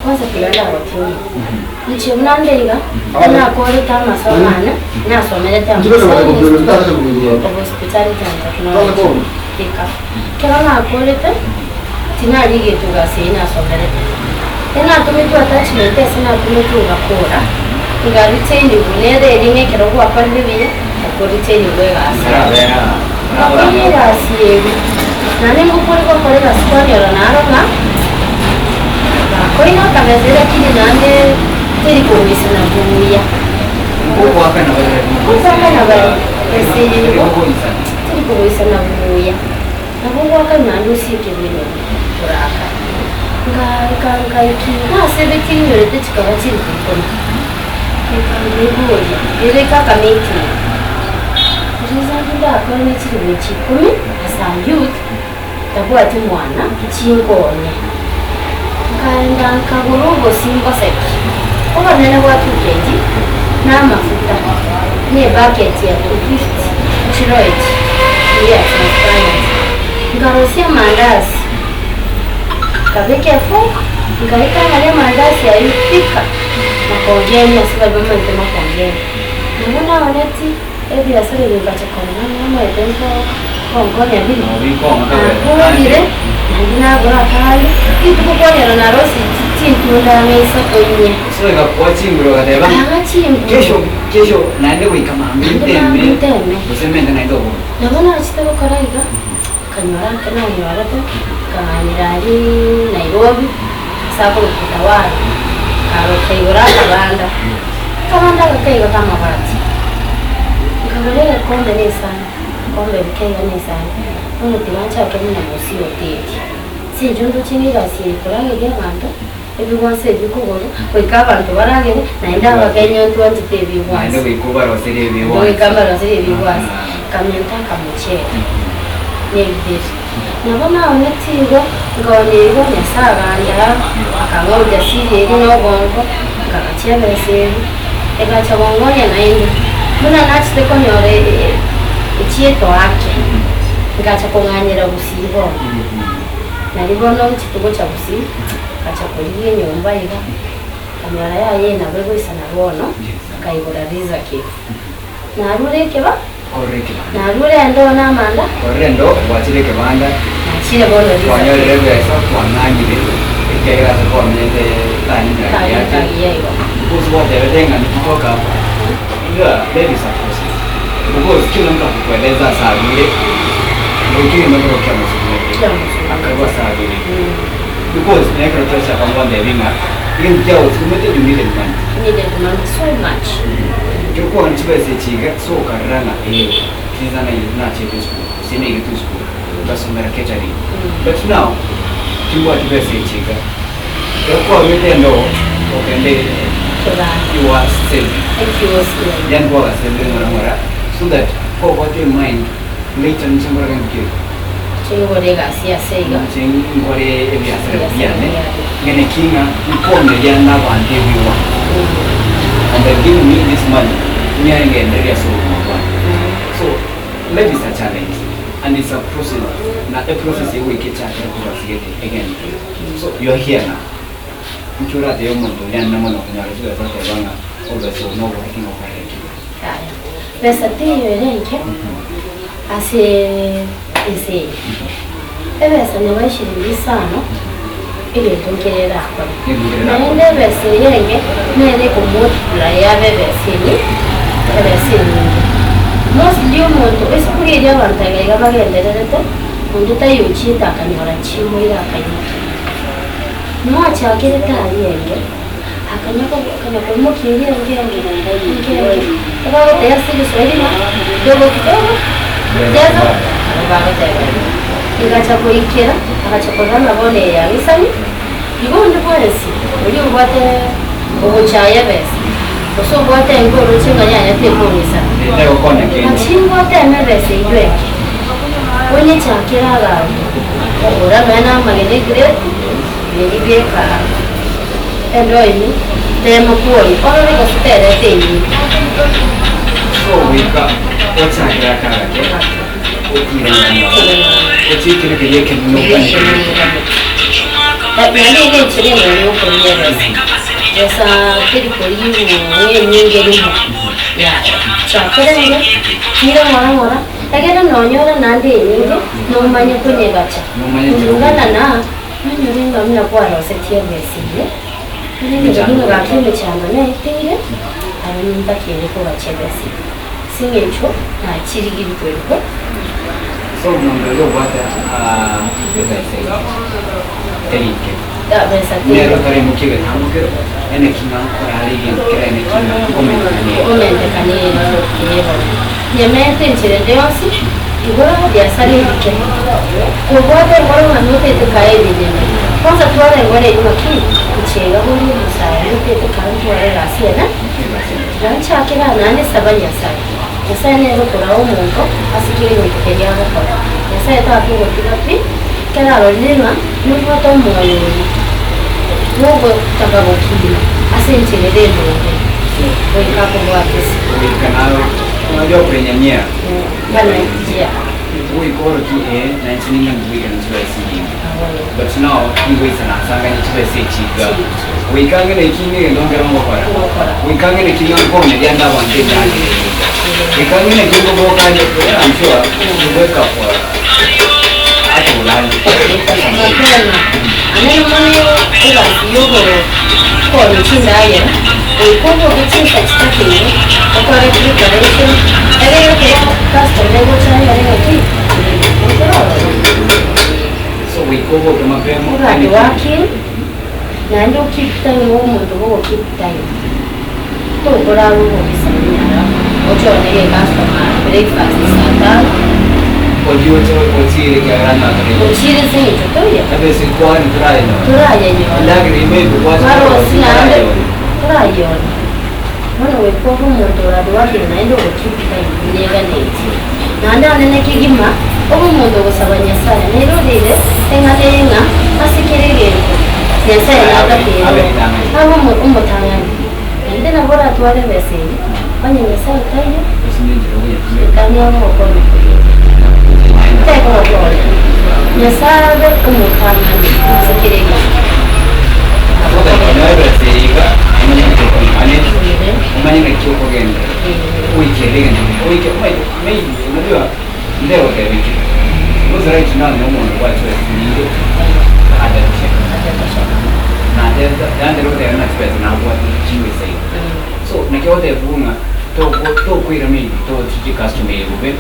Kwanza tiga ndagotioma. Inche buna nde iga, nakorete amasomo ane, nasomerete amasomo Institute of Hospitality and Technology, Thika. Ekero nakorete, tinarigetwe egasi eyio nasomerete. Enatometwe attachment ase natometwe ngakora, nga retainigwa nere eria ng'a ekero gwakorire buya, okoretainigwa egasi. Ngakora egasi eria, naende ngokore gokora egasi kwanyora naro ng'a gakoina akabesa lakini naende teri kogoisana buya. Ngogoakana bare, besa eye igo teri kogoisana buya. Nabo ngoakana naende osieke bwino koraka. Nka nka nkaiki nase ebeti nyorete chikaba chilifu ikomi. Nka nkaiboria, ere kaka meeting. Result ndakore ne chilifu echi ikomi as a youth ntabwati mwana chinkonye. Nkaenda nkagora obosie mboseki, obonene bwa 2 kg na amafuta ne ebucket ya 250 chiro echi eria ya transparent. Nkarosia amandasi, nkabeka efork, nkaika ng'a amandasi ayio thika makongeni ase baria bamanyete makongeni. Nabo naoneti ebiasara ebi nkacha korora ng'a omanyete nko nkonkonya biri, nakorire naende nagora akande, rituko kwanyora narosie chintunda ang'e isato inye. So egakoa chinguru ogateba ng'a Ekang'a chinguru. kesho kesho naende goika mambia Naende nteme mambia nteme. gose mente naende obobe. Nabo nachete gokora iga, nkanyora nke nanyorete, nkang'anyera aria Nairobi, ase akorokwa Utawala, nkaroka igoro akabanda, akabanda aka kaiga ka amabati, nkagora egekombe na esani, ebikombe bikeiga na esani, bono tiga nchake buna mosie hoteli. Ase inche ndoche ng'a egasi eye korageria abanto, ebigwanso ebi bikogorwa, goika abanto baragere, naende abakenya ntwanchete ebigwanso. Naende goika obaroserie ebigwanso. Goika mbaroserie ebigwanso. Nkamenta akamochere na ebideri. Nabo naoneti igo, nkaonia igo, Nyasae agandaa, akang'a ujasiri eria na obongo, nkagachia ebesa eria, egacha gongonya naende. Buna nachete konyora echieto ake, ngacha kong'anyera gusii bono. Nario bono nchete gocha gusii, ngacha korigia enyomba iga, nkanyora yaya eye nabo egoisana bono, nkaigora Riza Cafe. Narure ekeba. Korora ekebanda. Narure endoo na amanda. Korora endoo, gwachire ekebanda. Nachire bono Riza Cafe. Kwanyorire ebesa, kwang'anyire, ekiagera ase kwamenyete tani miragi yake. Tani miragi igo. Because gwatebete ng'a nikitoka hapa, unajua life is a process. Because kila mtu akukueleza ase arure, goika egento ekero kiamosukumete, Kiamosukumete. akarua ase arure. Because nekero twachaka ngontebia ng'a egento kiagosukumete you needed money. Needed money so much. Ekero kwane chibesa echi iga so okarora ng'a ee chinsa nachete esukuru gose naigetwe esukuru ngasomera catering but now timbwati besa echi iga. Ekero kwaruete endoo okende you are saving yaani kwagasevire ng'ora ng'ora so that kobwate emind later ninche nkore gento ki? Nche nkore egasi ase iga. Ninche nkore ebiasara biane ng'ene ki ng'a nkomeria nabanto ebiwa and they're giving me this money niare ngendereria ase obogima bwane. So life is a challenge and it's a process na eprocess egoika echakere korwa ase gete egento. So you are here now. Inki oratebe omonto oria anene mono konyora chibesa oteba ng'a obobesa obo noboreke ng'a okorere ki? Yaya, besa teiyo ere enke ase ense eye. Ebesa neba eshiringi isano, egento nkere erakore. Egento nkere erakore. Naende ebesa eye enke nere ekomultiply yabe ebesa enyi, ebesa enyinge. Mostly omonto, esukuru eria abanto iga iga bagendererete. Onde taiyo ochiete akanyora chimoira akaimokia. Noachakerete aria enge, akanya akanya koimokia eria enge enge enge enge. Ebagoteba ase egeswahili ng'a kidogo kidogo jaza nabo bagoteba igo. Egacha goikera, agacha korora ng'a bono eye yang'isani, igo onde bwensi oria obwate ogochaya ebesa, gose obwate enke oroche ng'a yaya tekong'isana, Tegokonya kende. Ngachingotema ebesa eyio enke. Onyechakere abanto, ogora nonya namagena egireti, neribeka endoo ime, tema kwoyia, orore gose tereta enyinge. So goika ochakere ake agake, otire ng'a ng'a, ochiikere keria ekenene oganete. Naende eye nenchera eyemo yokorigia ebesa. Besa teri korigia enyinge rimo, yaya. Chakera ere, tira ng'ora ng'ora, egere nonyore naende enyinge, nomanye konyegacha. Kulingana na, nonyore ng'a buna kwarosetie ebesa eye, orende buna gaki emechando naeteire, aro nintakeire kogacha ebesa eye. Ase eng'encho nachirigirie kwerikwa. Ase omonto oria obwate ebesa eye teri nke, Besa teri nere otareimokia egetambo kero, ene ki ng'a nkorare egento kere ene ki ng'a nkomentekana ere. Komentekana ere eye bono. Nyemete enchera ende yonsi, igoro biasara ebike. Kobwate engoro ng'a notete kae ebinyene. Kwanza twara engoro eyio ng'a ki, inche iga bori omosae notete kae ntware egasi ene. Tiga nchakere aa naende saba Nyasae. Nyasae nere okoraa omonto ase kera egento keria agokora. Nyasae takogotiga pi, ekero arorire ng'a nobwate omoyo oria bw'ogotaka gokina ase enchera ere endonge, goika akobwate ase. Goika nawe onye okwenyanyera. Bana yeah. Goika orokie ee nainche ninga ngoika ne chibesa enyinge. But now nigo nansanganie chibesa echi iga. Goika ang'e na eki ng'a egento nkero ngokora. Goika ang'e na eki ng'a nkoneria ande abanto endagera eye iga. Goika ang'e na eki ngoboka aria I'm sure you wake up ata orarire. Mapema, anene mono egasi yogokonya chindagera, goika oboke chinsa chitakeire, okore preparation, egere ekero customer egocha anyore ng'aki ekero ororo. So goika oboke mapema. Obe working, naende o keep time obe omonto bwa go keep time. Tokorara obobisa onyara ochore egecustomer breakfast saa tano. Oyio oche ochiire ekiagera natore. Ochiire ase eng'encho toiyo. Ebesa ekwani torayenyora. Torayenyora. Endagera ime ekokwacha Barosi naende torayeona. Bono goika obe omonto ore hardworking naende ogo keep time buna eganetie. Naende anene kegima, obe omonto ogosaba Nyasae, nere orire eng'ana eye ng'a ase kera egento Nyasae natakeire abe omotang'ani. Naende nabo oratware ebesa eye, onye Nyasae taiyo, Shetani agogokonya koyeiga. Tegogokonya. Nyasae abe omotang'ani ase kera egento. Maybe unajua ndio utawiki. Because right now ni omonto gwachore chinyinge hajatosheka. Na yandere goteba ng'a chibesa nabwate chiwe zaidi. So naki ogoteba ng'a tokoira maybe totiche customer eye bobe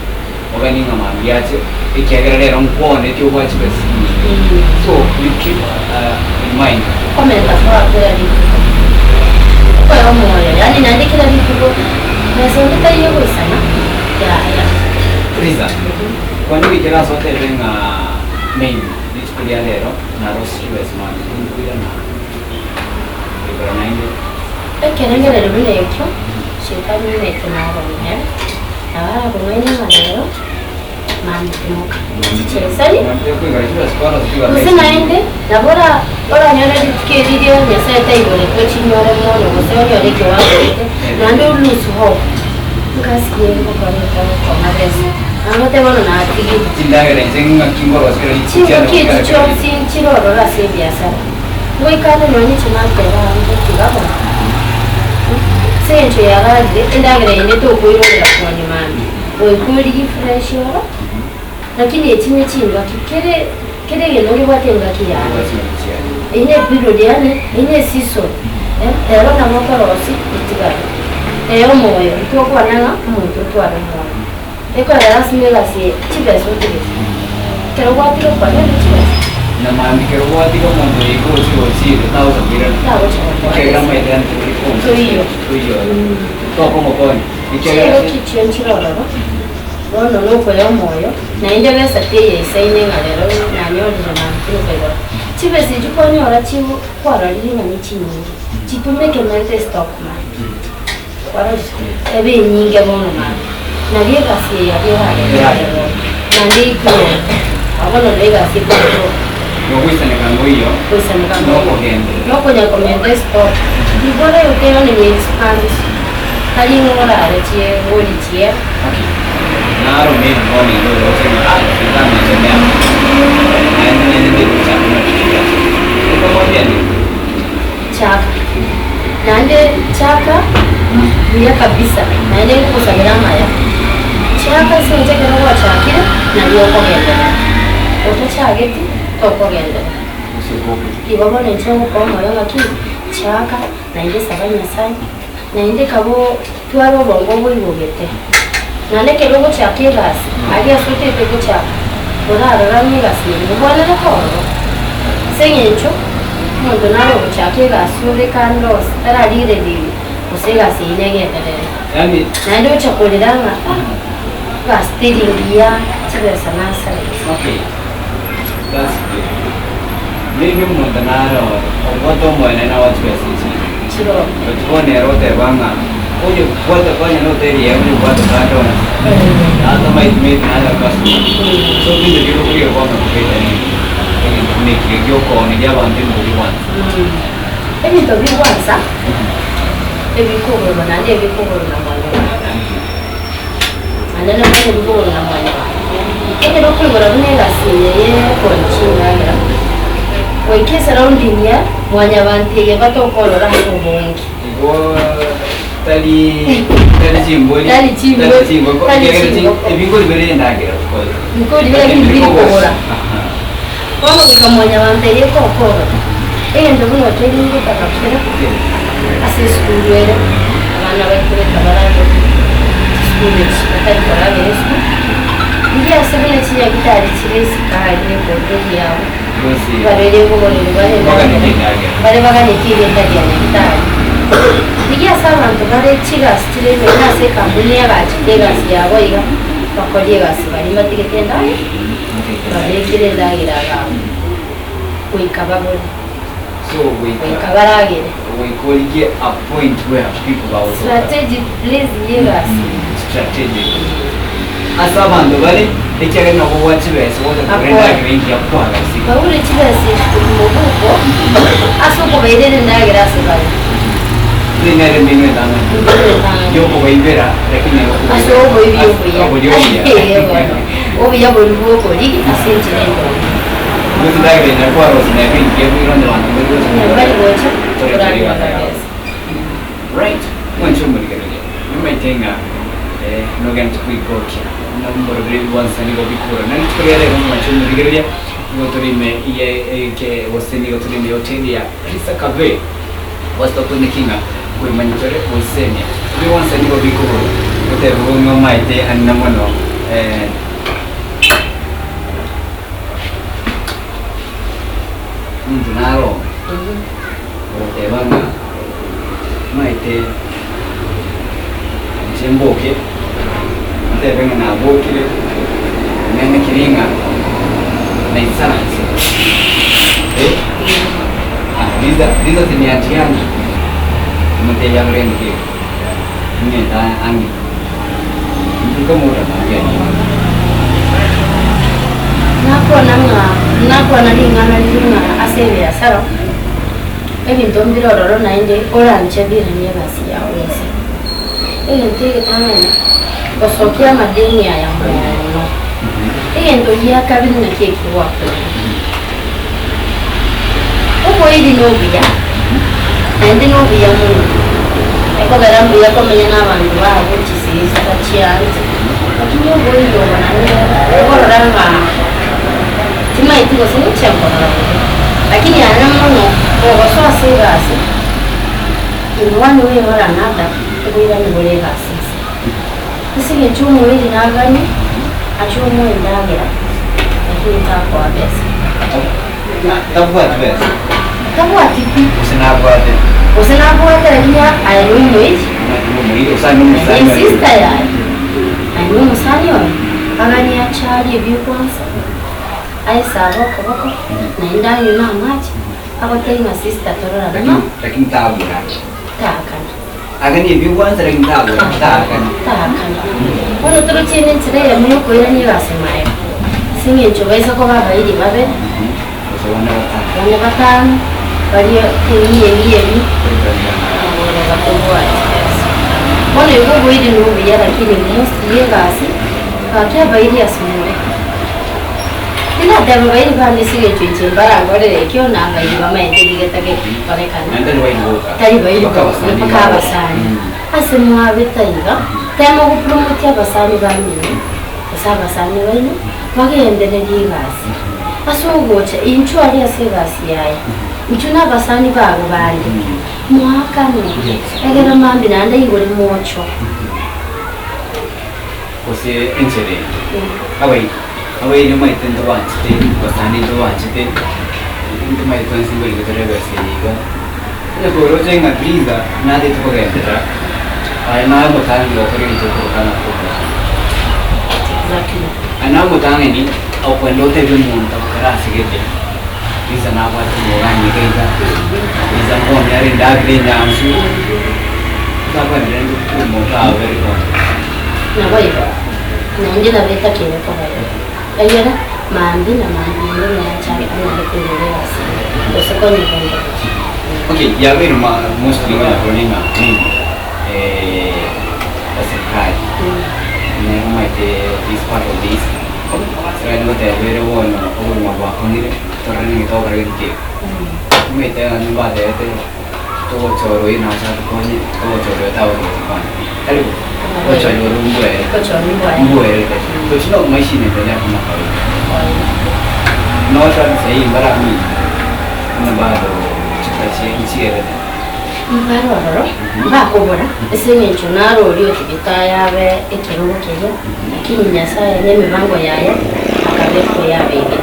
oganie ng'a mambia ache ekiagera rero nkwaoneti obwate chibesa chinyinge. So you keep in mind. Komenta kwa kera rituko. Okoe omoyo, yaani naende kera rituko besa onde taiyo goisana. Yaya. Triza, kwani goikera ase otebe ng'a maybe rituko ria rero narosirie chibesa mambia tinkoirana igoro naende. Ekerengererio buna ekio, Shetani omanyete narong'e, nabo arakong'aine ng'a rero mambia timoka chichesani. Gose naende nabo ora oranyore rituko eri riria Nyasaye taigoretwe chinyore mono gose onyore ekewango gete, naende o lose hope. Nkasikia ngokora etagokong'a besa, naende otebe bono natigire. Chindagera inche ng'aki nkorosia kera rituko Chingaki echi chionsi nchire ororo ase ebiasara, ngoika ande nonye inche nateba ande tiga bono. Ase eng'encho yararire, endagera eye tokoirorera koni mambia, goika origie fresh oro. Lakini echi ne chingaki, kere kera egento ngebwate engaki yaye. Eyio ne period yane, eyio ne season, eh, ero nabo okorosia etigare. Ee omoyo, ntokwana ng'a omonto otware omoyo. Ekorera ase egasi eye, chibesa otigete. Ekero gwatiga kwanyorire chibesa. Na mambia ekero gwatiga omonto oyo iga ochire ochire tagocha koirana. Tagocha gokoa Ekiagera besa. amaete yane tori konsi. Toiyo. Toiyo. Tokomokonya. Ekiagera Chingaki echio nchire ororo. Bono nokoya omoyo, naende besa tiyeisaine ng'a rero nanyorire mambia nkaigora. Chibesa echio kwanyora chigo kwarorire ng'a nechinyinge, chitumeke mente stock mambia. Kwarorire? Ebe enyinge bono mambia. Nari egasi eye yaria eragenderere bono, naende ikoyenta. Abo bono nabo egasi ekogotoka. Nogoisaneka ngoiyo, Goisaneka ngoiyo. nokogenderera. Nokonya komenta estock. Before otebane ni expand. Tari ng'a orare chie gori chie. Okay. Naro maybe bono igo oroche ng'a ah tindamanyete mea naende naende ndikochaka buna chibiasara. Nkobiane. Chaka. Naende chaka buya kabisa, naende nkogosabera amaya. Chaka ase eng'encho ekero gwachakire nario okogenderera. Otachageti tokogenderera. Igo bono inche ngokoa omoyo ng'aki, chaka naende saba Nyasaye, naende kabo twara obongo oboigogete. Naende ekero ogochaka egasi, aria ase otagete gochaka, orarora ng'a egasi eye nobwanere kororo. Ase eng'encho, omonto nare ogochaka egasi ore kando ase tararigereria gose egasi eyio negenderere. Yaani Naende ocha korera ng'a ah, egasi teri ngiya, chibesa nasarete. Okay, that's good. Maybe omonto nare ore obwate omoenene oa chibesa echi, Chiroo. but bono ere oteba ng'a oye bwate konya noteri eye oye bwate kande onsi, tata maiti maybe nare customer. So binto biria okorigia bono kobeita nini, egento buna ekio giokooneria abanto ebinto bigwansa. Ebinto bigwansa, ebikogorwa naende ebikogorwa na mwanyabanto. Naende nabo ebikogorwa na mwanyabanto. Ekero okoigora buna egasi eye ya okoria chindagera, goika esurrounding ya mwanyabanto eye batokorora ase obonge. Igo tari tari chimbori, Tari chimbori, tari chingoko, tari ekiagera chi chingoko. ebikori bire endagera of course. Bikori bire Lakini lakini biri kogora. bikogora. Aha. Bono goika mwanyabanto eye ekokorora, egento buna oteri ngotaka kera ase esukuru ere, abana baito goika baragere chisukuru echi batari koragera esukuru, rigia ase buna chinyagitari chire isiko aria ekorwa yabo, Gose barwaire nkoboreri bare baganeti endagera, endagera. bare baganeti erieta ria nyagitari. Rigia ase abanto bare chigasi chire ime buna ase ekampuni yagachete egasi yabo iga, bakorie egasi baria mbatigete endagera. Babekire endagera abwo, goika babore, So goika goika baragere. goika origie a point where people bagotoka. Strategic place y'egasi. Strategic. Ase abanto bare ekiagera nabo obwate chibesa gocha kogora Akore. endagera engiya kwarosirie. Bagure chibesa echi korwa mobuko ase okobairera endagera ase bare. Nigo ere mbinu entang'ani Mbinu entang'ani. yokobaibera lakini Ase oboibi obuya. Oboria obuya. Ee bono. Obuya boria bw'okorigi ase enchera endonge. Gose endagera eye nabo kwarosia nero engiya boira onye abanto mbari gocha Onye mbari gocha, Tore korarera tore gatagao. besa. Right, mwanche omorigereria, nimaete ng'a eh, nogente koigokia buna mborobiri bwansa nigo bikura. Na rituko ria rero mwanche omorigereria, nigo tore ime ye eke gose nigo tore ime y'hoteli ya Risa Cafe. Gose tokoineki ng'a nkoimanya tore goisemia. Ebi bonsi nigo bikogorwa, gotebigwa ng'a omaete anene mono eh. Omonto naro ore, ogoteba ng'a omaete inche mboke, ntebe ng'a nabokire, ng'enekire ng'a naisaranse eh. Ah, Liza, Liza tiniatiani omotebia agore engaki eye, ng'ente ang'e, nkamorora naria aria. Nakwana ng'a nakwana ring'ana riria ng'a ase ebiasara, ebinto mbire ororo naende oranche biranie egasi yao inse. Egento egetang'ani, gosokia amadeni aya mono. Egento gia kabere naki eki gwakorire. Oboiri nobuya, naende nobuya mono, ekogera mbuya komenya nabanto bago chisista chianche, lakini oboiri obo naende okorora ng'a timaeti gose ngochia nkorora bobe, lakini aye mono kogosoa ase egasi in one way or another, oboirani bore egasi ase. Ase eng'encho omoiri naganye, ache omoe endagera, lakini takoa besa. Tabwati besa? Tabwati pi. Gose nabwate? Gose nabwate lakini aye nomoiri. Nomoiri gose aye nomosani Aye oye. sister yaye, aye nomosani oye, aganye ache arie ebiokwansa, aesabe okoboko, naende anywe na amache, agotebie ng'a sister tororane Lakini lakini tabwati. Taakana. Aganie ebigwansa lakini tabwati taakana. Taakana. Bono torochie nenchera eyemo yokoirania egasi maega, ase eng'encho baisa koba abairi babere, Gose bane batano. bane batano, barie ebi ebi ebi, nabo batobwati besa. Bono igo oboiri na obuya lakini mostly egasi, gaki abairi ase more. Tinateba bairi bane ase eng'encho inche mbarangorere ekio na abairi bamaete rigetagete korekana. Naende tari bairi boka. Tari bairi Mpaka boka, abasani mpaka babo. abasani. Ase mwabete iga, tema gopromotia abasani bamino, gose abasani baino, bagendererie egasi. Ase ogocha, inchuo aria ase egasi yaye, inchuo na abasani bago bande, moakane, egere mambia naende igore mocho. Gose enchera ende. Abairi, abairi omanyete ntobanchete, abasani ntobanchete, ntomanyete twensi ngorika tore ebesa eye iga. Onye koroche ng'a Triza natete kogenderera, aye naye omotang'ani gokora egento okoroka ng'a kobua. Exactly. Aye naye omotang'ani okwenda otebie omonto ekero asegete, Triza nabwate omogani iga iga, Triza nkooni are endagera enyansu, otakoendereria rende omonto abe very confident. Naboigo, nainche nabo etakeire koba igo, ekiagera mambia na mambia inde nache anyare koigora egasi eye, gose konyegendereria. Okay, yabeire ma mostly onya korora ng'a maybe eserikali nere omanyete is part of this, serikali ngoteba ere bono obogima bwakong'ire torore naki togokora gento keiga. Omanyete naende mbatebete. Togochora oyo nache atokonye, togochora oyo tagocha gotokonya. Tari bo? Ogochora igoro mbwere. Ogochora mbwere. Mbwerete. So it's not maisha inaendelea kama kawaida. Nocha sahii mbaramini buna bado chikache nchigerete. Mbare ororo, mbakobora, ase eng'encho naro oria otigete ayabe ekerogo keria, lakini Nyasaye na emibango yaye akabeka oyabegete.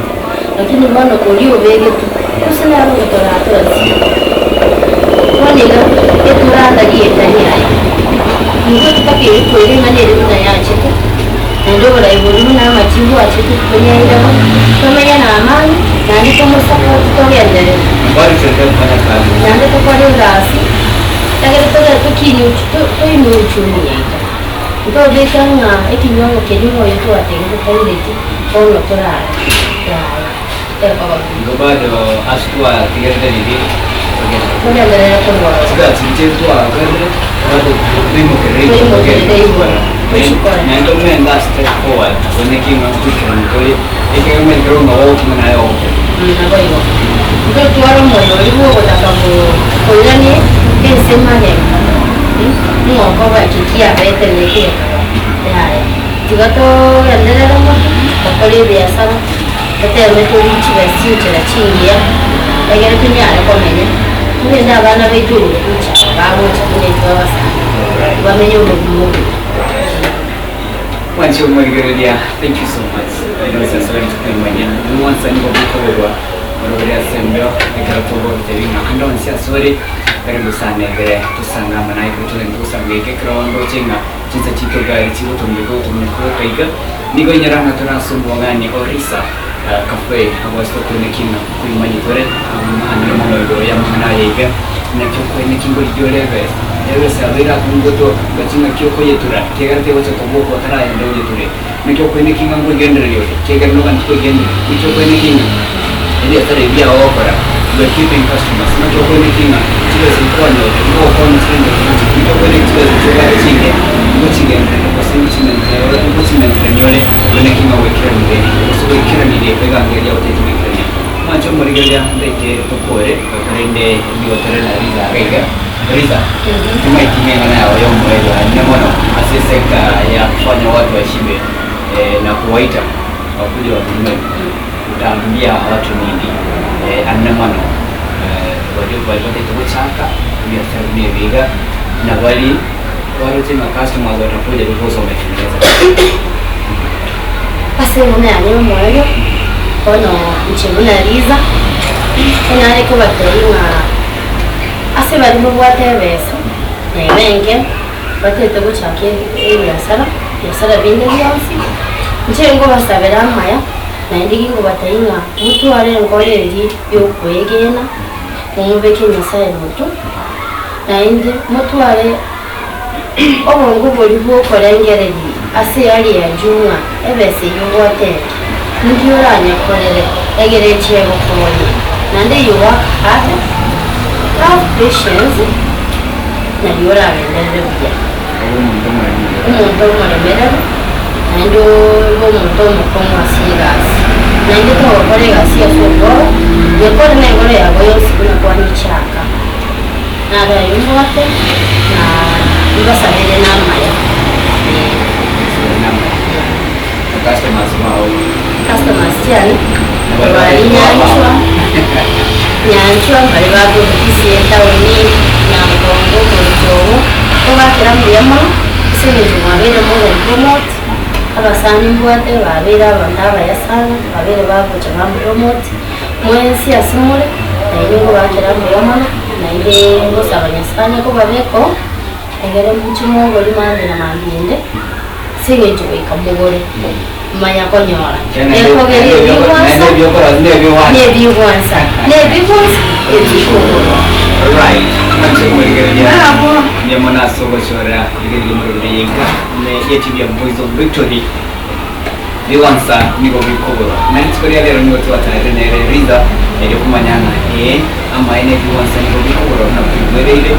Lakini bono oria obegetwe, gose naro ogotoratora ase bono iga etoranda rietani aye. Nigo totakeire koira eng'ana eria buna yachete, naende oborai boria buna amachibu achete tonyaire bo, tomenye na amani, naende tomosapote togenderere. Bado tuendelee kufanya kazi. Naende tokore egasi, ekero togere tokinywa ochu toinwe uchumi yaito. Ntobeka ng'a ekinywango keria ng'a oyo twategete toireti, bono torare, yaya, tekoba buya. Igo bado ase twatigerete riria togenderere. Togenderere korwa ororo. Chigasi chiria twakorire bado toimokerere igoro Toimokerere igoro, tochikore. Naende omende a step forward one ki ng'a nkoikeranu tore, ekero omanyete kero ng'a ogokima naye ogokora. Naboigo. Ntotware omoyo oria bw'ogotaka koirania ense magega, ng'a okoba eki kiabete na eki gekaba. Yaya, tiga togenderere mono gokora ebiasara, toteme torie chibesa chinchera chingiya, egere tonyare komenya, torende abana baito in the future bagocha buna intwe abasani, bamenye obogima obuya. Mwanche omorigereria, thank you so much. Ase ase rituko rimanya, nimwansa nigo mokoberwa orobere ase embeo ekero togotebi ng'a ande onsi ase ore karibu sana egere tosange amo naye ekero togenda gosanga iga ekero ndoche ng'a chinsa chiaito gari chigotomeka gotomeka goka iga nigo inyora ng'a tore ase omong'ani o Risa Cafe abwo ase tokoineki ng'a koimanya tore ande mono igoro y'amang'ana aya iga naki okoineki ngorigia ore ebesa ebesa yabeire akong'u gotoka ngaki ng'aki okoyetura ekiagera tegocha koboka otarayende oyeture. Naki okoineki ng'a nkoigendereria ore, ekiagera noganeti koigendereria. Naki okoineki ng'a ebiasara ebi biao ogokora, you are keeping customers. Naki okoineki ng'a chibesa echi kwanyorire nigo ogokonya chirende gocha. Naki okoineki chibesa echi obwate chinke nigo chigendererete gose ngochimentere ngochimenterania ore, oineki ng'a gwaikeranire gose gwaikeranire egango eria otagete goikerania. Mwanche omorigereria ndeke tokore, korende nigo tore na Liza iga iga. Liza, timaeti ng'a eng'ana yao y'omoerio anene mono ase esekta ya kufanya watu washibe na kuwaita wakuje wanunue, utaambia watu nini? Anene mono baria baria batagete gochaka ebiasara buna ebi iga, na baria baroche ng'a customers watakuja because wametengeneza. Ase eng'ana yane y'omoerio, bono inche buna Liza, nare kobatebia ng'a Ase baria babwate ebesa, neba enke, batete gochaka ebiasara, ebiasara binde bionsi, inche nkobasabera amaya, naende ginkobatebia ng'a motware enkoro eria ya okoegena, momobeke Nyasaye motwe, naende motware obongo boria bwa okorengereria ase eari ya juu ng'a ebesa eyio obwate enke, ninki oranyekorere egere eche egokonye. Naende you work hard, have patience, nario oragenderere buya. Obe omonto omoremereri. Omonto omoremereri, naende obe omonto omokong'u ase egasi. Naende togokora egasi ase obwoba, nyekore nengoro yago yonsi buna kwanyichaka. Naro ayio mbwate, na mbasabere namaya. Ee. Customers bao. Customers chiane, korwa aria Nyanchwa, Nyanchwa mbare bakorwa Kisii etaoni, Nyankongo, Korochogo, kobakera mbuya mono, ase eng'encho mwabeire mogopromote, abasani mbwate babeire abanto abaya sana, babeire bagocha bampromote, mwensi ase more, nainwe nkobakera mbuya mono, naende ngosaba Nyasaye kobabeka oo, egere moche mogori mambia na mambia ende. Ase engencho goika mogore, manya konyora. Ekogera ebigwansa, nebigwansa, nebigwansa ebikogorwa. Right. Mwanche komorigereria mbuya mono ase ogochora korigereria omoroberi yenka ne ye TV ya Voice of Victory. Bigwansa nigo bikogorwa. Na rituko ria rero nigo twatarire nere Riza erio komanya ng'a ee amaene ebigwansa nigo bikogorwa buna koigwereire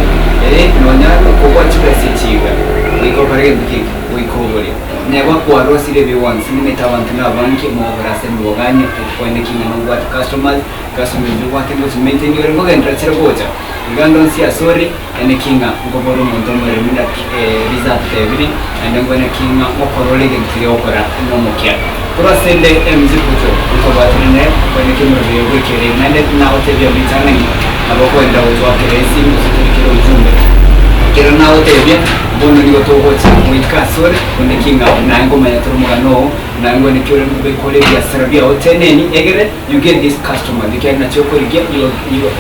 ee nonya nokogwa chibesa echi iga goika okore gento ki? Goika ogore. Neba kwarosire ebigwansa nimanyete abanto nabange mogokora ase emebogani okoene ki ng'a nobwate customers, customers echi obwate ngochi maintain ore ngogenderera chire gocha. Iga ndonsi asore ene ki ng'a nkobora omonto omoremu naki Riza atotebiri naende nkoene ki ng'a ngokora ore egento keria ogokora nomokia. Korwa ase ende MC Kuto nkobwatire nere nkoene ki omoroberi bw'ekereri naende nagotebia ritang'ani nabo okoenda gotwakera esimi gose torikere ujumbe. Ekero nagotebia bono nigo togocha goika asore onde ki ng'a naye nkomanya tore omogano oo naye nkoene ki ore nkobeka ore ebiasara biao teneni egere You get this customers ekiagera nachio okorigia you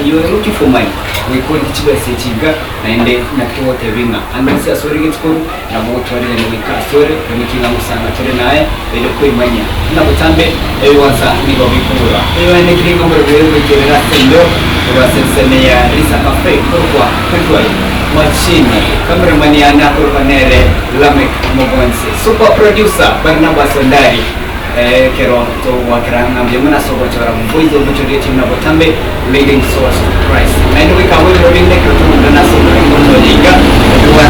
you are looking for money goika origie chibesa echi iga naende naki togotebia ng'a ande onsi ase ore getikori nabo ogotwarerania goika asore onye ng'a ngosanga tore naye erio koimanyia buna botambe ebigwansa nigo bikogorwa ebibaene kiringa omorero oyo goikerera ase embeo korwa ase ensemo ya Risa Cafe korokwa Kwetwai Machini cameraman yane akorokwa nere Lameck Mogonsi super producer Barnabas Ondari. Ekero togoakera ng'a mbuya mono ase ogochora Voice of Victory eteam na botambe Leading Souls to Christ. Naende goika abwo ebiro binde ekero togokundana ase oboronge otoye iga, ebiwansa.